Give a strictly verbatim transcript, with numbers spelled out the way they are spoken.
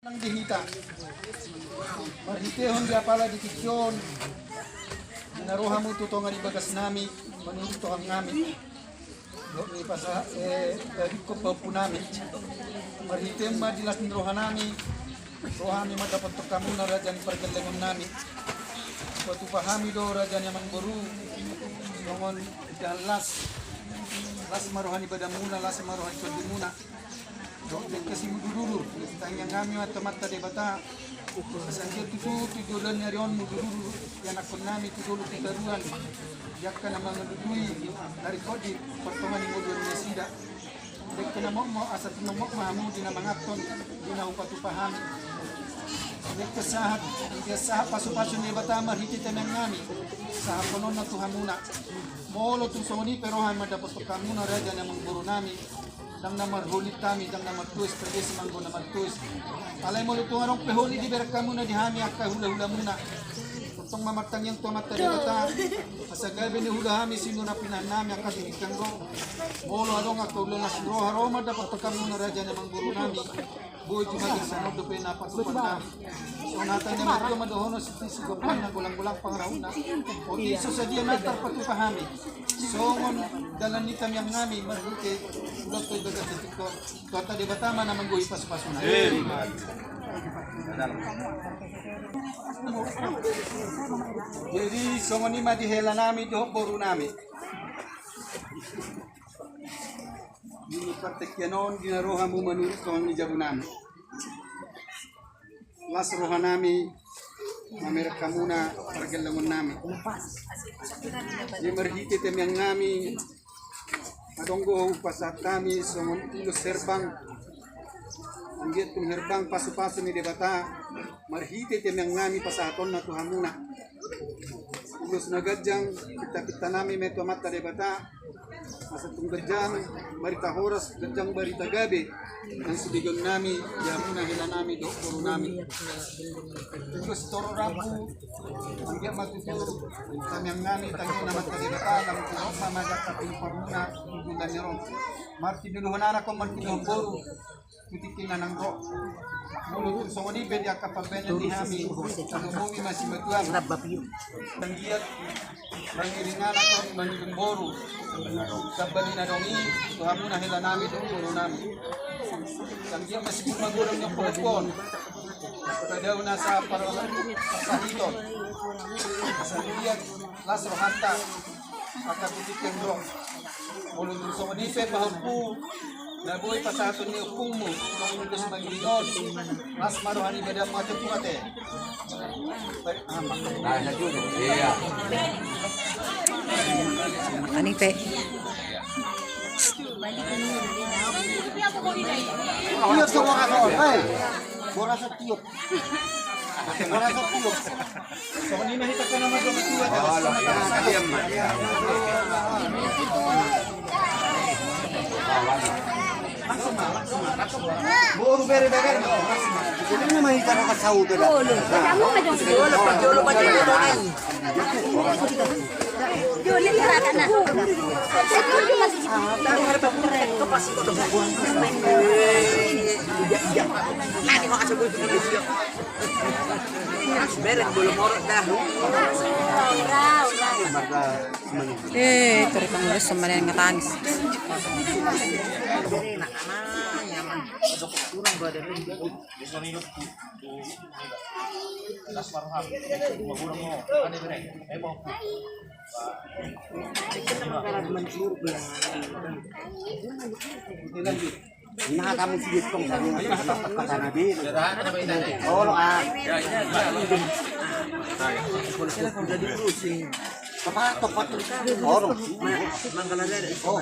Nang di hita. Marhitehon di apala di tingki on, di na ro hamu tu tonga ni bagasnami, manurut rohanami. Dohot ni pasa, eh, tadingkon pahompunami. Marhitehon ma di las ni rohanami, ro hami mandapothon hamuna raja ni pargellengonnami. Hupatupa hami do raja ni amangboru, songon indahan las. Las ma roha ni badanmuna, las ma roha ni tondimuna. Dohot dengke simudurudur, tangiangnami ma tu Amanta Debata. Asa anggiat tutu tu joloan ni ari on mudurudur ianakkonnami tu dolok tu toruan, di angka na mangalului na ringkot di partonga ni ngoluan nasida. Dengke na mokmok, asa tumomok ma hamu di na manganhon, di na hupatupa hami. Dengke sahat, anggiat sahat pasupasu ni Debata marhite tangiangnami sahatkononna tu hamuna. Molo tung songon i pe roha mandapothon hamuna raja ni amangborunami, ndang na marholit hami, ndang na martuis, pede si manggo na martuis. Alai molo tung adong pe holit dibereng hamuna di hami angka hulahulamuna, tongtong ma martangiang tu Amanta Debata, asa gabe ni hulahami sinuan na pinahanami angka tingki on ro. Molo adong angka ulaon na siroha ro mandapothon hamuna raja ni amangborunami. Boi jumadi songon dope na patupaonna. Songon hata ni na martua ma dohonon, sititi sigompa na golanggolang pangarahutna. Otik so sadia na tarpatupa hami songon dalan ni tangiangnami marhite ulaon tu bagas di tingki on. Tuhanta Debata ma na manggohi pasupasuna. Jadi songon i ma di helanami dohot borunami. Di partingkian on di na ro hamu manurut roha ni jabunami. Las rohanami mamereng hamuna pargellengonnami. Di marhite tangiangnami, adong do hupasahat hami songon ulos herbang. Anggiat tung herbang pasupasu ni Debata marhite tangiangnami pasahatonna tu hamuna. Ulos na ganjang, pintapintanami ma i tu Amanta Debata. Asa tung ganjang barita horas, ganjang barita gabe nang sibegeonnami di hamuna helanami dohot borunami. Ulos torop rambu, anggiat ma tutu tangiangnami tangiang ni Amanta Debata, nang tu roha ma maga tapi parmuna di bulan ni ro. Martinodohon anak, martinodohon boru. Tu tingki na naeng ro. Molo tung songon i pe di angka pambahenan ni hami, tanggung hami ma simatuam. Anggiat mangiring anak, mangiring boru. Sambali na adong i tu hamuna helanami dohot borunami. Anggiat ma sibuk magodang ni ompu-ompu on. Padao nasa par-, parsahiton. Anggiat las rohanta. Angka tu tingki on ro. Molo tung songon i pe pahompu na boi pasahaton ni ompungmu, songon i pe sumangiringon. Las ma roha ni badanmu ate, pu ate. Baik, aman. Nah, na juru. Iya. Ani pe. Iya, coba kasih. Hei. Boras tiup. Boras tiup. Songon i ma hita kan nama dua tua. Boru bere bere. Ini nama hita kasau tu dah. Jolo, jolo, jolo. Eh, itu rekam lu sama dia ngetangis. Ini hatamu sih, tong, tadi kata Nabi. Oh, lo, ah. Tepat, tepat. Oh, lo. Oh.